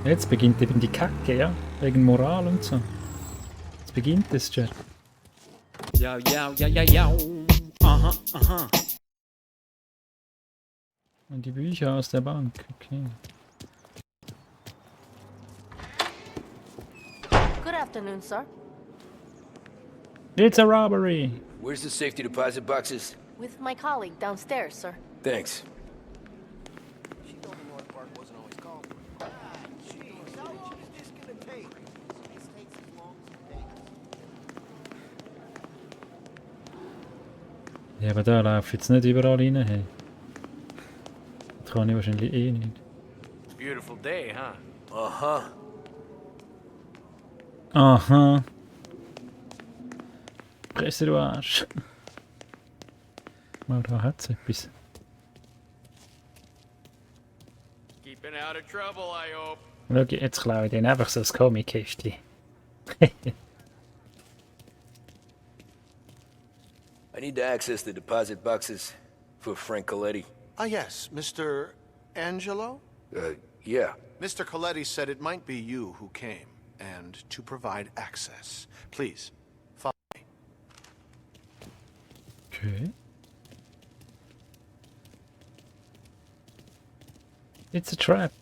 Jetzt beginnt eben die Kacke, ja? Wegen Moral und so. Jetzt beginnt es, Chat. Ja, ja, ja, ja, ja. Aha, aha. Und die Bücher aus der Bank, okay. Good afternoon, sir. It's a robbery! Where's the safety deposit boxes? With my colleague downstairs, sir. Thanks. Ja, aber da laufe ich jetzt nicht überall rein, hey. Das kann ich wahrscheinlich eh nicht. Beautiful day, huh? Uh-huh. Aha. Presse, du Arsch. Mal, da hat's etwas. Keeping out of trouble, I hope. Schau, jetzt klaue ich den einfach so das Comic-Heftchen. I need to access the deposit boxes for Frank Coletti. Ah, yes, Mr. Angelo? Yeah. Mr. Coletti said it might be you who came, and to provide access. Please, follow me. Okay. It's a trap.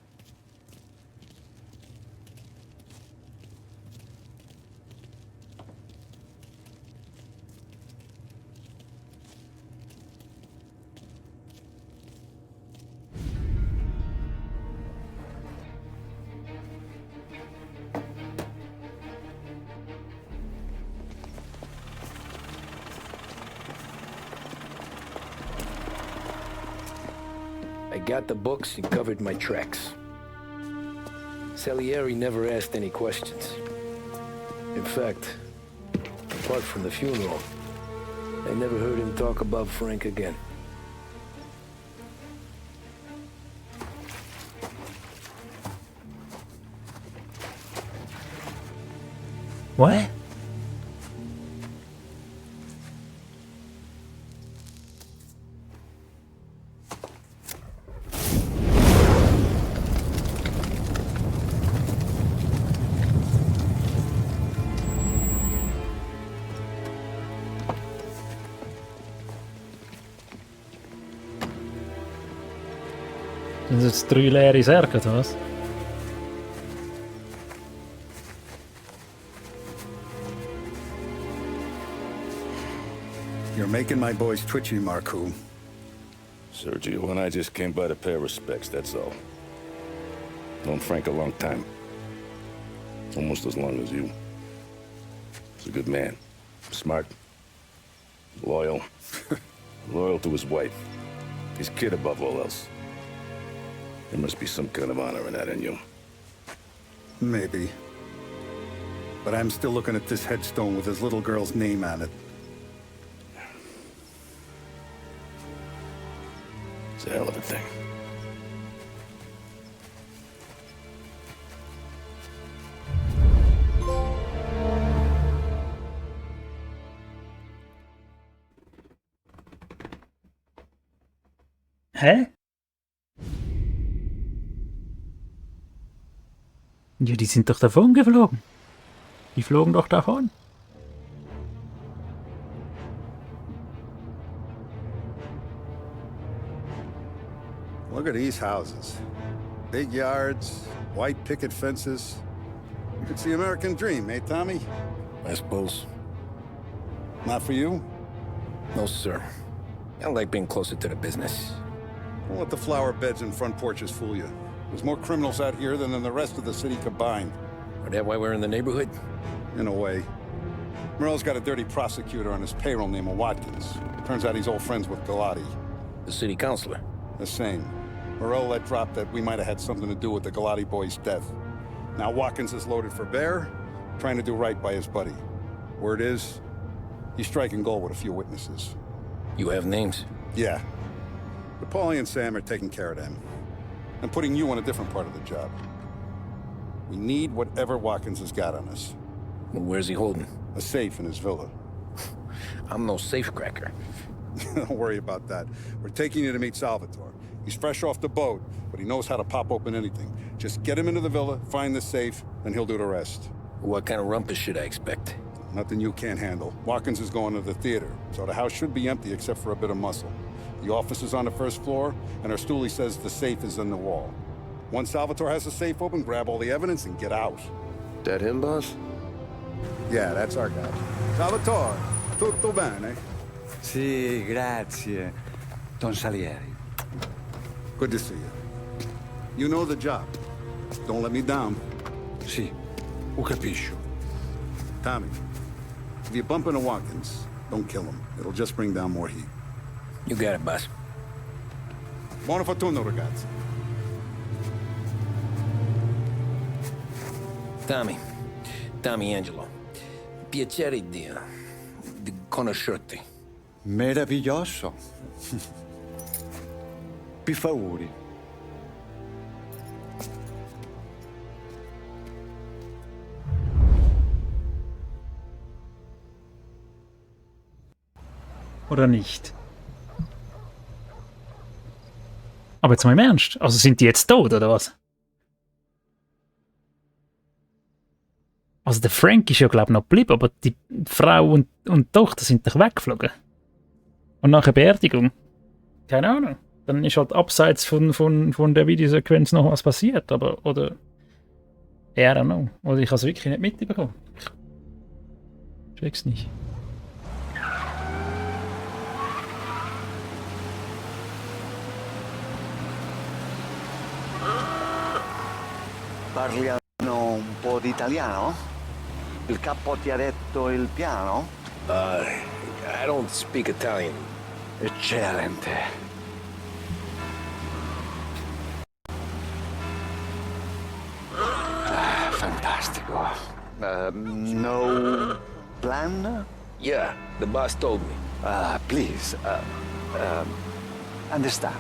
I got the books and covered my tracks. Salieri never asked any questions. In fact, apart from the funeral, I never heard him talk about Frank again. What? Sind das jetzt 3 leere Särge, oder was? You're making my boys twitchy, Marku. Sergio and I just came by to pay our respects, that's all. Known Frank a long time. Almost as long as you. He's a good man. Smart. Loyal. Loyal to his wife. His kid above all else. There must be some kind of honor in that in you. Maybe. But I'm still looking at this headstone with his little girl's name on it. It's a hell of a thing. Hä? Ja, die sind doch davon geflogen. Die flogen doch davon. Look at these houses. Big yards, white picket fences. It's the American dream, eh, Tommy? I suppose. Not for you? No, sir. I like being closer to the business. Don't let the flower beds and front porches fool you. There's more criminals out here than in the rest of the city combined. Is that why we're in the neighborhood? In a way. Merle's got a dirty prosecutor on his payroll named Watkins. Turns out he's old friends with Galati. The city councilor. The same. Morel let drop that we might have had something to do with the Galati boy's death. Now Watkins is loaded for bear, trying to do right by his buddy. Word is, he's striking gold with a few witnesses. You have names? Yeah. But Paulie and Sam are taking care of them. And putting you on a different part of the job. We need whatever Watkins has got on us. Well, where's he holding? A safe in his villa. I'm no safecracker. Don't worry about that. We're taking you to meet Salvatore. He's fresh off the boat, but he knows how to pop open anything. Just get him into the villa, find the safe, and he'll do the rest. What kind of rumpus should I expect? Nothing you can't handle. Watkins is going to the theater, so the house should be empty except for a bit of muscle. The office is on the first floor, and our stoolie says the safe is in the wall. Once Salvatore has the safe open, grab all the evidence and get out. That him, boss? Yeah, that's our guy. Salvatore, tutto bene? Sì, grazie, Don Salieri. Good to see you. You know the job. Don't let me down. Sì, ho capisco. Tommy, if you bump into Watkins, don't kill him. It'll just bring down more heat. You got it, boss. Buona fortuna, ragazzi. Tommy Angelo. Piacere di conoscerti. Meraviglioso. Per favore. Oder nicht? Aber jetzt mal im Ernst. Also sind die jetzt tot, oder was? Also der Frank ist ja, glaube ich, noch geblieben, aber die Frau und die Tochter sind doch weggeflogen. Und nach der Beerdigung? Keine Ahnung. Dann ist halt abseits von der Videosequenz noch was passiert, aber, oder... I don't know. Oder ich habe es wirklich nicht mitbekommen. Ich check's nicht. Parliamo un po' di italiano? Il capo ti ha detto il piano? I don't speak Italian. Eccellente. Fantastico. No plan? Yeah, the boss told me. Please, understand.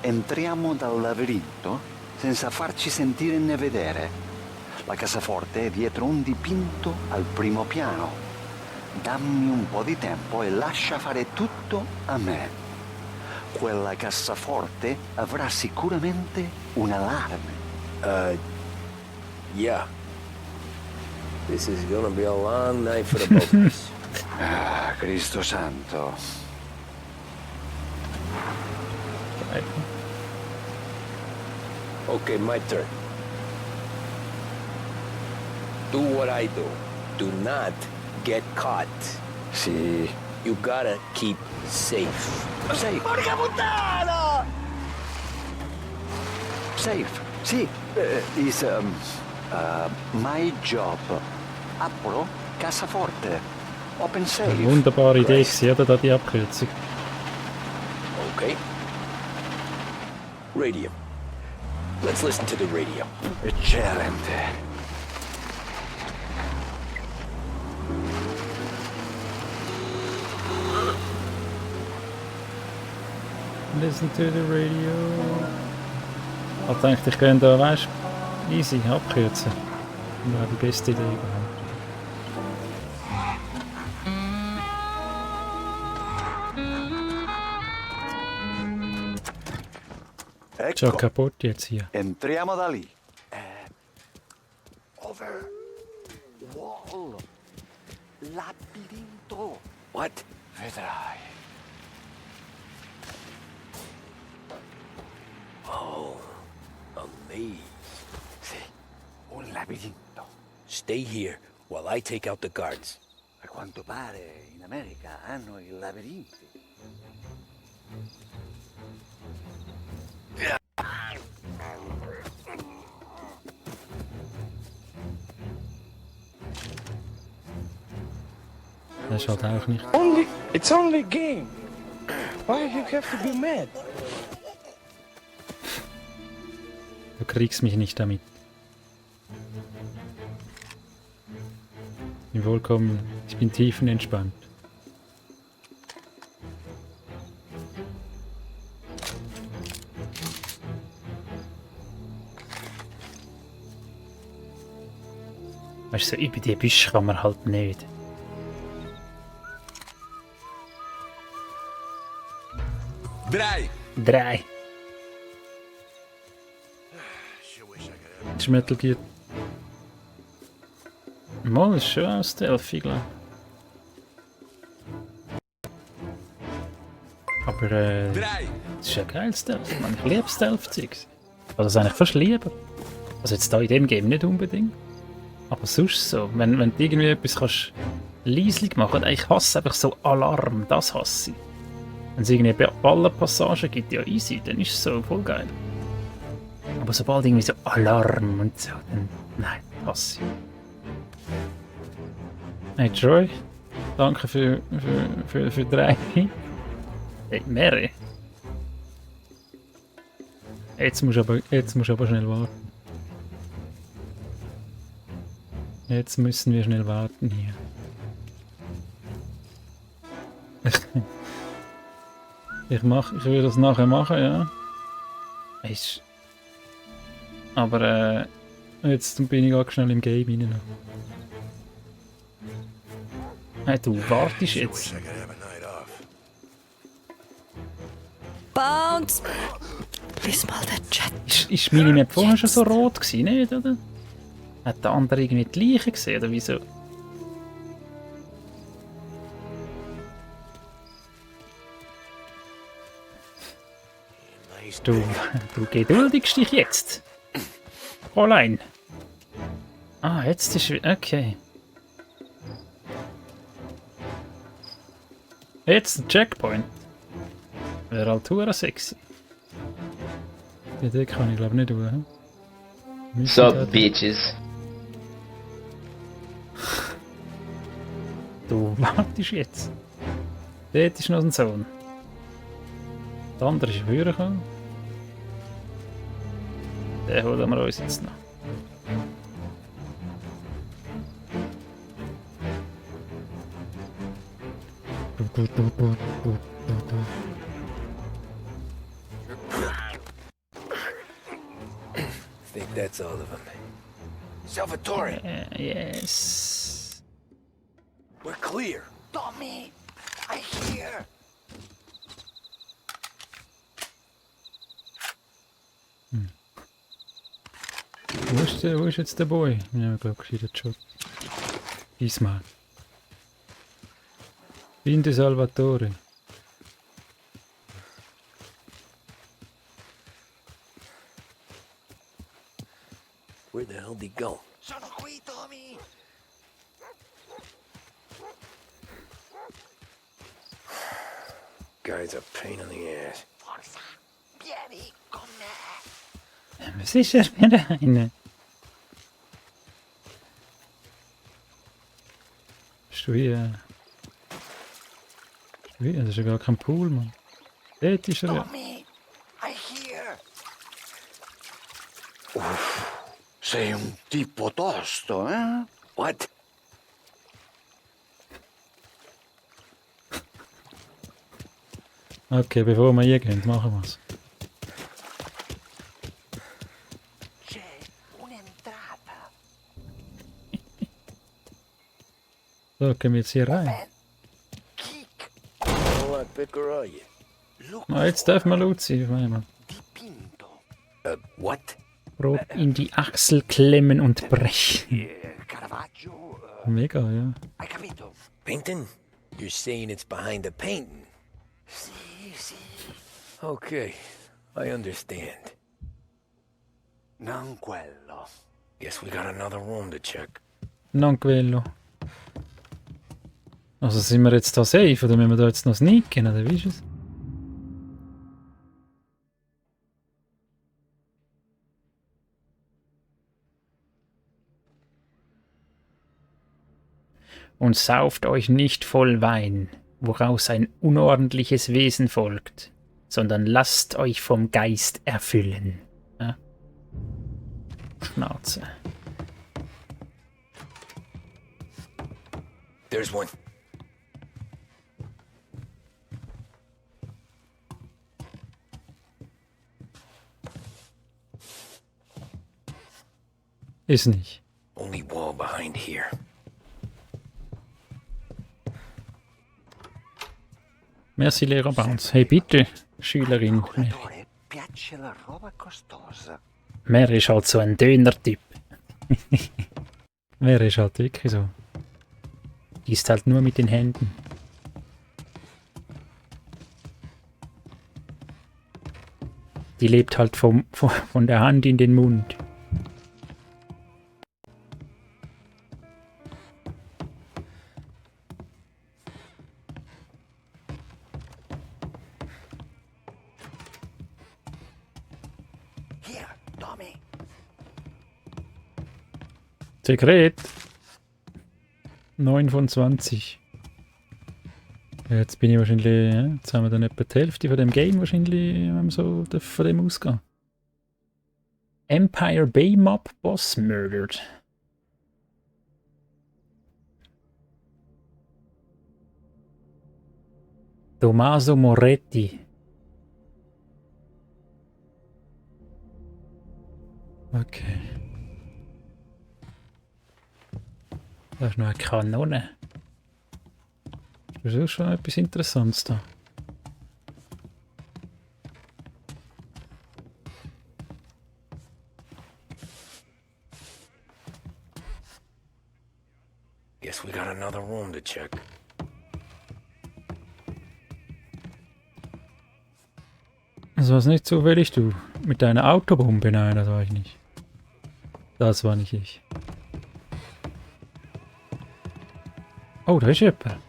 Entriamo dal labirinto senza farci sentire né vedere. La cassaforte è dietro un dipinto al primo piano. Dammi un po' di tempo e lascia fare tutto a me. Quella cassaforte avrà sicuramente un allarme. Yeah. This is gonna be a long night for the both of us. Cristo santo. Okay, my turn. Do what I do. Do not get caught. Sì. You gotta keep safe. Safe. Porca puttana! Safe. Sì. Is my job. Apro cassaforte. Open safe. Eine wunderbare Idee gewesen, oder? Da die Abkürzung. Okay. Radio. Let's listen to the radio. Eccellente. Listen to the radio. Ich dachte, ich könnte da, weißt du, easy abkürzen. Das wäre die beste Idee überhaupt. Schon Ecco. kaputt jetzt hier. Entriamo da lì. Over. Wall. Labirinto. What? Vedrai. Oh, a maze. Sì, un labirinto. Stay here while I take out the guards. A quanto pare in America hanno i labirinti. Das ist halt auch nicht. It's only a game. Why do you have to be mad? Du kriegst mich nicht damit. Ich bin vollkommen. Ich bin tiefenentspannt. Weißt du, so über die Büsche kann man halt nicht. Drei. 3. Das ist Metal Gear. Mal, ist schon aus Stealth, ich glaube. Aber das ist ja geil, Stealth. Man, ich liebe Stealth-Zeugs. Also das ist eigentlich fast lieber. Also jetzt da in dem Game nicht unbedingt. Aber sonst so, wenn du irgendwie etwas kannst leislich machen, ich hasse einfach so Alarm, das hasse ich. Wenn es irgendwie Ballenpassagen gibt, ja easy, dann ist es so voll geil. Aber sobald irgendwie so Alarm und so, dann nein, hasse ich. Hey Troy, danke für 3. Hey, mehrere. Jetzt musst du aber schnell warten. Jetzt müssen wir schnell warten hier. Ich will das nachher machen, ja. Aber jetzt bin ich auch schnell im Game rein. Hey, du wartest jetzt. Bounce! Lies mal den Chat. Ist meine Map vorher schon so rot gewesen, nicht, oder? Hat der andere irgendwie die Leiche gesehen, oder wieso? Du geduldigst dich jetzt. Fräulein. Ah, jetzt ist okay. Jetzt ein Checkpoint. Wäre halt hure sexy. Die Idee kann ich glaube nicht tun. So, Bitches. Du wartest jetzt. Dort ist noch ein Sohn. Der andere ist höher gekommen. Den holen wir uns jetzt noch. I think that's all of them. Salvatore! Yes. We're clear. Tommy, I hear. Wo ist jetzt der Boy? Ja, ich glaube, ich schon. Diesmal. Finde Salvatore. Where the hell did he go? Sono qui, Tommy. Guy's a pain in the ass. Forza, vieni con me. Was ist er für eine? Bist du hier? Das ist ja gar kein Pool, Mann. Dort ist er ja. Tommy, I hear. Uff, sei un tipo tosto, eh? What? Okay, bevor wir hier gehen, machen wir es. C'è un'entrata. So, gehen wir jetzt hier rein. How lot picker are you? Ah, jetzt dürfen wir laut sein, auf einmal. What? Brot in die Achsel klemmen und brechen. Caravaggio. Mega, ja. Hai capito? Painting? You're saying it's behind the painting? Sì, sì. Okay, I understand. Non quello. Guess we got another room to check. Non quello. Also sind wir jetzt da safe, oder müssen wir da jetzt noch sneaken, oder wie ist es? Und sauft euch nicht voll Wein, woraus ein unordentliches Wesen folgt, sondern lasst euch vom Geist erfüllen. Ja? Schnauze. There's one. Ist nicht. Only wall behind here. Merci, Lehrer Bounce. Hey, bitte, Schülerin. Curatore, piace la roba costosa. Mer ist halt so ein Döner-Typ. Mer ist halt wirklich so. Die ist halt nur mit den Händen. Die lebt halt von der Hand in den Mund. Hier, Tommy. Sekret. 9 von 20. Jetzt bin ich wahrscheinlich, ja, jetzt haben wir dann etwa die Hälfte von dem Game wahrscheinlich, wenn wir so von dem ausgehen. Empire Bay Mob Boss murdered. Tommaso Moretti. Okay. Da ist noch eine Kanone. Das ist schon etwas Interessantes da. Guess we got another room to check. Also was nicht zufällig du mit deiner Autobombe? Nein, das war ich nicht. Das war nicht ich. Oh, da ist jemand.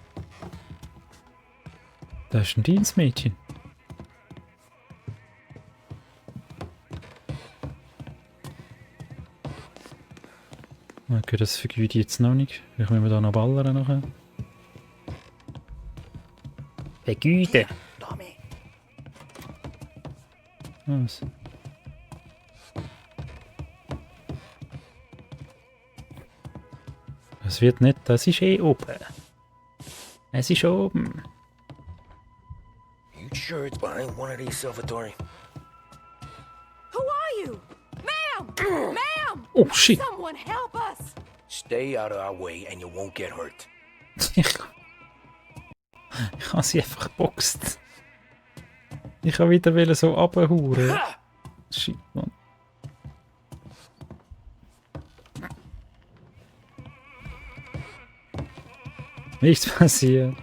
Da ist ein Dienstmädchen. Okay, das vergüte ich jetzt noch nicht. Vielleicht müssen wir da noch ballern nachher. Vergüte! Was? Das wird nicht, das ist eh oben. Es ist oben. You sure it's behind one of these, Salvatore? Who are you? Ma'am! Ma'am! Oh shit! Someone help us! Stay out of our way and you won't get hurt. Ich habe sie einfach geboxt. Ich habe wieder so abhauen. Shit, Mann. Nichts passiert.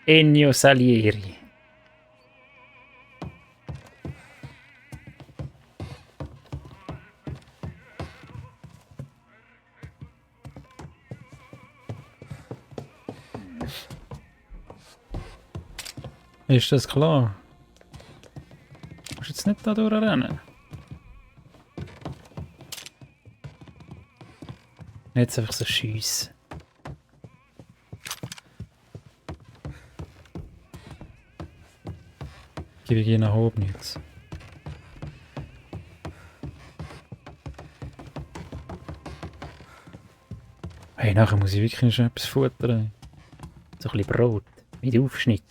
Ennio Salieri. Ist das klar? Du musst jetzt nicht da durchrennen. Jetzt einfach so schiessen. Wir gehen nach oben jetzt. Hey, nachher muss ich wirklich noch etwas futtern. So ein bisschen Brot mit Aufschnitt.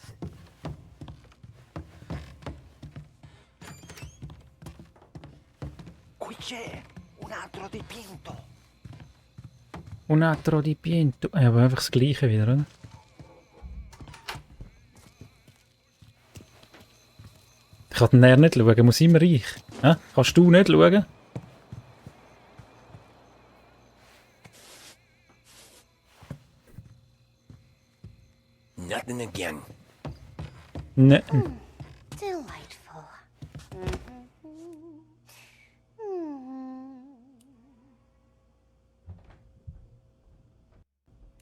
Qui c'è un altro dipinto. Un altro dipinto. Ja, aber einfach das Gleiche wieder, oder? Ich kann den nicht schauen, muss immer ich. Ja? Kannst du nicht schauen? Nothing again. Nein. Delightful.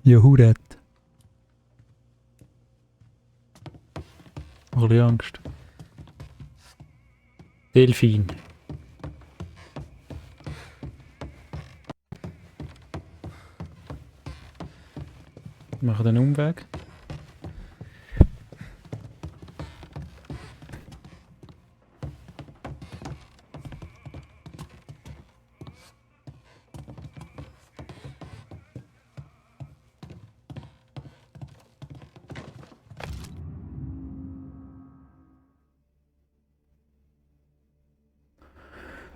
Ja, who that? Ein bisschen Angst. Delfin. Machen den Umweg.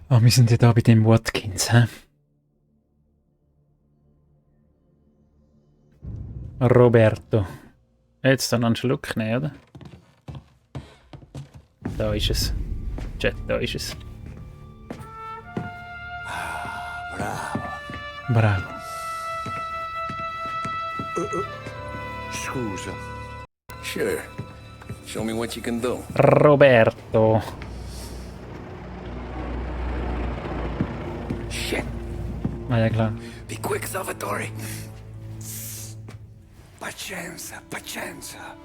Ah, wir sind ja da bei dem Watkins, hä? Roberto. Jetzt dann einen Schluck nehmen, oder? Da ist es. Chat, da ist es. Bravo. Scusa. Sure. Show me what you can do. Roberto. Shit. Ah ja, klar. Be quick, Salvatore. Pazienza, pazienza.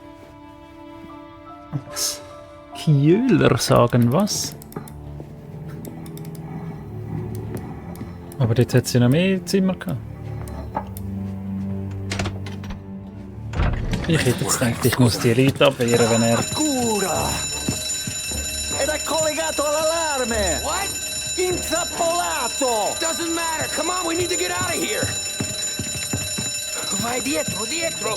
Was? Kjöler sagen was? Aber dort hat sie noch mehr Zimmer gehabt. Ich hätte jetzt gedacht, ich muss die Leute abwehren, wenn er... Cura! Ed è collegato all'allarme! What? Intrappolato! Doesn't matter. Come on, we need to get out of here. Vai dietro, dietro.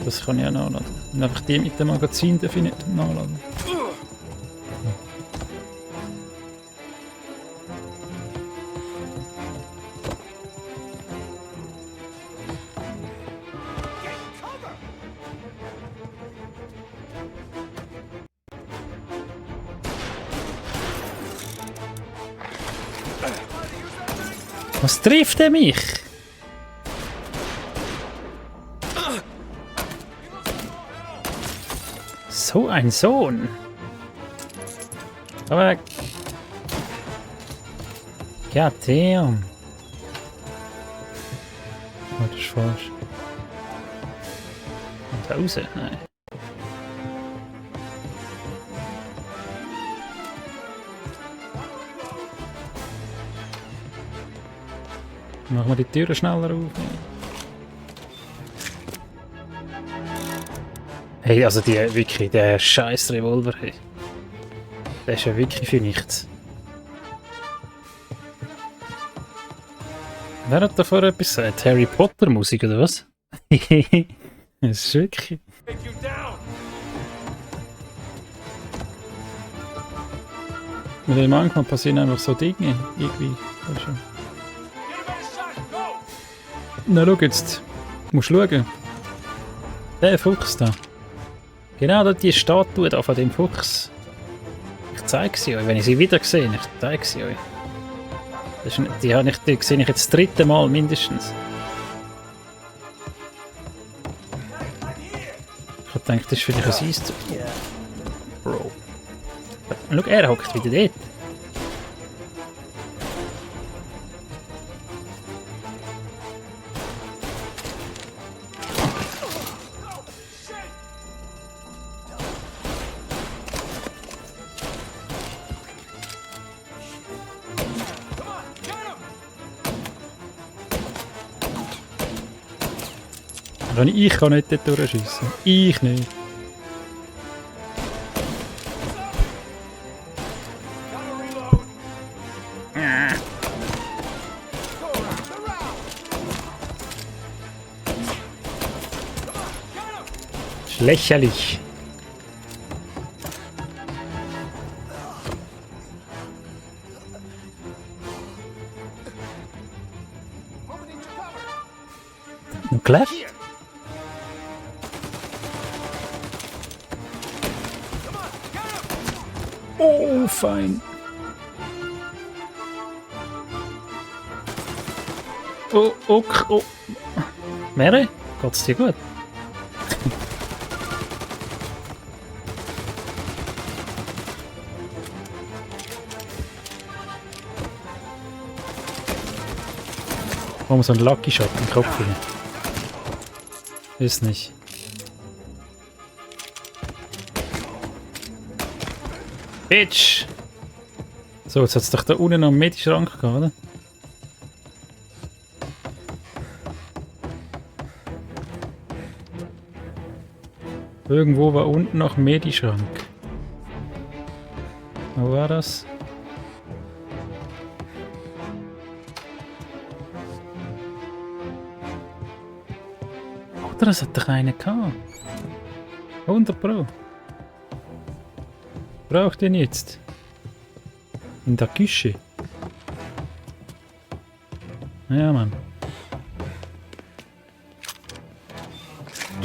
Das kann ich auch nachladen. Und einfach die mit dem Magazin darf ich nicht nachladen. Was trifft er mich? So ein Sohn. Aber... God damn. Oh, das ist falsch. Und raus? Nein. Machen wir die Türen schneller auf. Hey, also wirklich, der scheiß Revolver, hey. Der ist ja wirklich für nichts. Wer hat da vorher etwas gesagt? Harry Potter Musik oder was? Das ist wirklich... Weil manchmal passieren einfach so Dinge, irgendwie. Na schau jetzt, du musst schauen. Der Fuchs da. Genau da die Statue da von dem Fuchs. Ich zeige sie euch, wenn ich sie wieder sehe. Ich zeige sie euch. Das ist, die sehe ich jetzt das dritte Mal mindestens. Ich hab gedacht, das ist vielleicht ein Easter. Bro. Schau, er hockt wieder dort. Ich kann nicht dort durchschiessen. Ich nicht. Das ist lächerlich. Noch clever? Oh, fein. Oh, okay, oh. Mehrere? Geht's dir gut? Warum so ein Lucky Shot im Kopf? Ist nicht. Beech! So, jetzt hat es doch da unten noch einen Medischrank gehabt, oder? Irgendwo war unten noch ein Medischrank. Wo war das? Oder das hat doch einen gehabt. 100 Pro. Braucht den jetzt? In der Küche. Ja, Mann.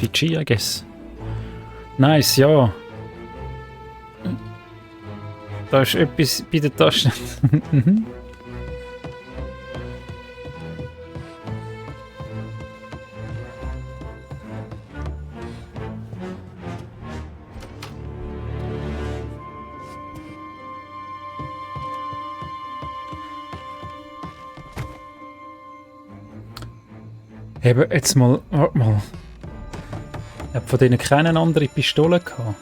RPG, I guess. Nice, ja. Da ist etwas bei der Tasche. Eben, jetzt mal, warte mal. Ich hab von denen keine andere Pistole gehabt.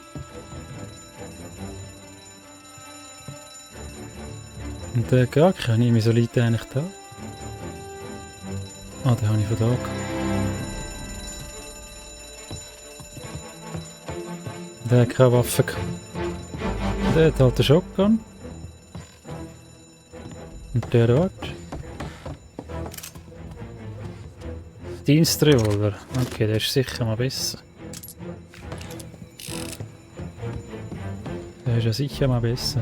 Und der gar keine, wieso liegt der eigentlich da? Ah, den habe ich von da gehabt. Der hat keine Waffe gehabt. Der hat halt einen Shotgun. Und der dort. Dienstrevolver. Okay, der ist sicher mal besser. Der ist ja sicher mal besser.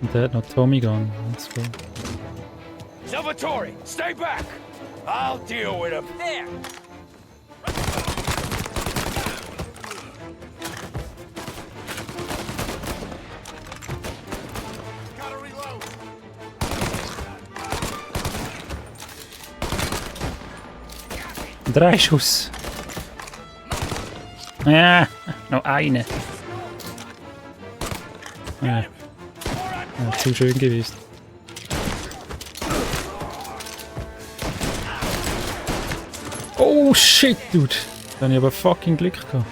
Und der hat noch Tommy Gun. Let's go. Salvatore, stay back! I'll deal with him. There! Drei Schuss. Ja, noch eine. Ja. Ja, zu schön gewesen. Oh shit, dude. Da habe ich aber fucking Glück gehabt.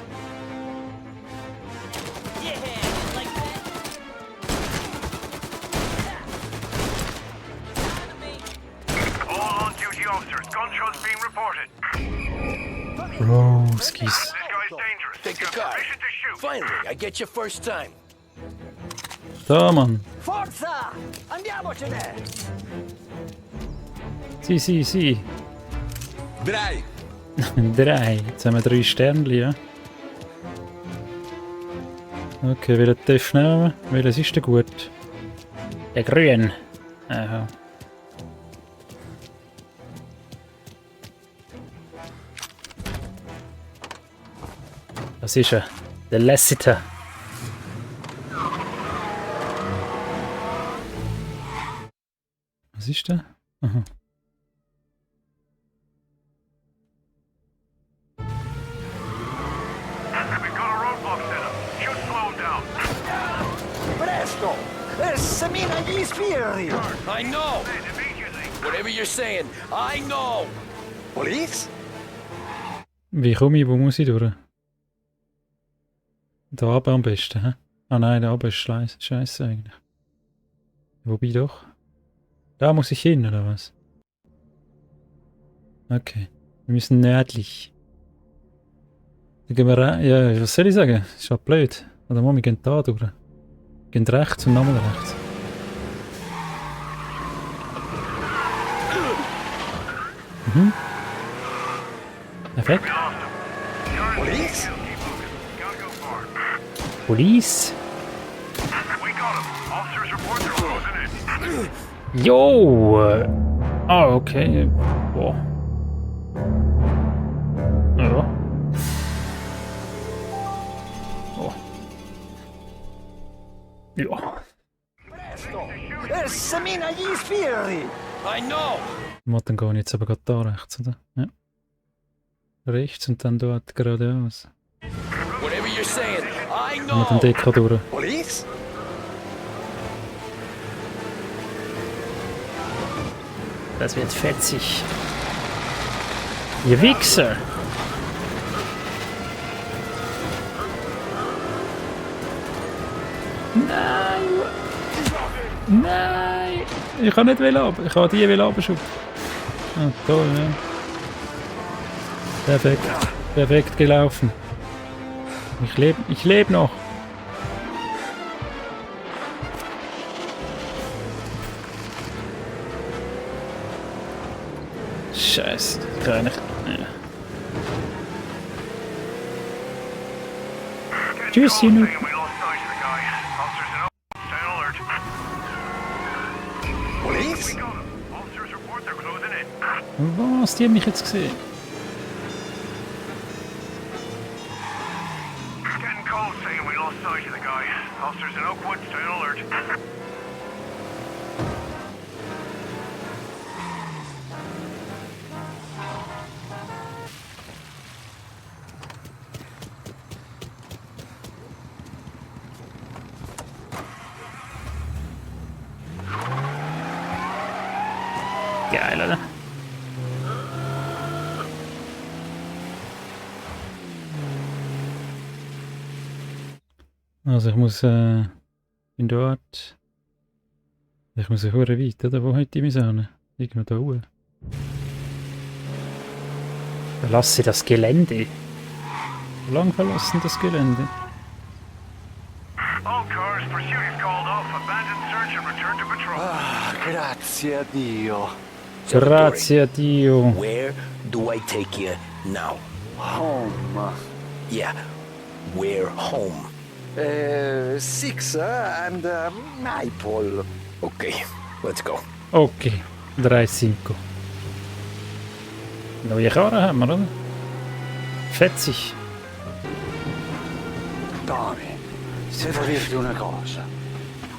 Broskis. Take the car. Finally, I get your first time. Da, Mann. Forza! Andiamocene! Si. Drei! 3. Jetzt haben wir 3 Sternchen, ja. Okay, welchen darf ich nehmen? Welches ist denn gut? Der grün. Aha. Was ist er? Der Lassiter. Was ist der? Aha. Presto! Semina gli sbirri! I know! Whatever you're saying, I know! Police? Wie komme ich, wo muss ich durch? Da oben am besten, hä? Ah nein, da oben ist scheiße eigentlich. Wobei doch. Da muss ich hin, oder was? Okay. Wir müssen nördlich. Da gehen wir rein. Ja, was soll ich sagen? Ist halt blöd. Oder wir gehen da durch. Wir gehen rechts und nochmal rechts. Mhm. Perfekt. Police? Police? Jo! Ah, okay. Boah. Ja. Oh. Ja. Presto! Semina gli sbirri! I know! Dann gehen jetzt aber gerade da rechts, oder? Ja. Rechts und dann dort geradeaus. Whatever you're saying, I Mit know! dem Decker durch. Police? Das wird fetzig. Ihr Wichser! Nein! Nein! Ich kann nicht runter. Ich kann die runterschubsen. Ah, toll, ja. Perfekt. Perfekt gelaufen. Ich lebe noch. Scheiße. Ich kann nicht. Ja. Tschüss, Junge. Police? Was? Die haben mich jetzt gesehen. geil, oder? Also ich muss, bin dort. Ich muss ja hure weit, oder? Wo hat die mich hin? Irgendwo da oben. Verlasse das Gelände. Wie lange verlassen das Gelände? All cars, pursuit is called off. Abandon search and return to patrol. Ah, grazie a Dio. Grazie a Dio. Where do I take you now? Home. Yeah, where home? 6 and Maple. Okay, let's go. Okay, 3-5. Neue Karre haben wir, oder? Fetzig. Tommy, devo dirti una cosa.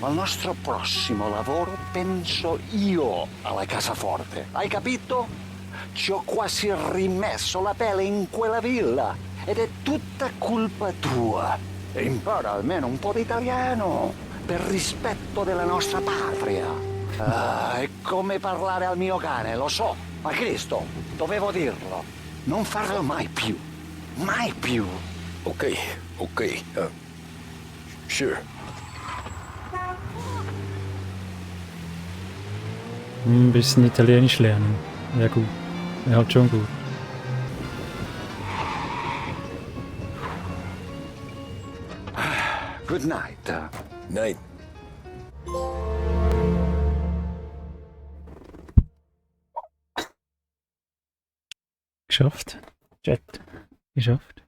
Al nostro prossimo lavoro penso io alla cassaforte. Hai capito? Ci ho quasi rimesso la pelle in quella villa. Ed è tutta colpa tua. E impara almeno un po' di italiano. Per rispetto della nostra patria. Ah, è come parlare al mio cane, lo so. Ma Cristo, dovevo dirlo. Non farlo mai più. Mai più. Okay, okay. Sure. Ein bisschen Italienisch lernen. Ja gut. Ja, halt schon gut. Good night. Night. Geschafft. Chat. Geschafft.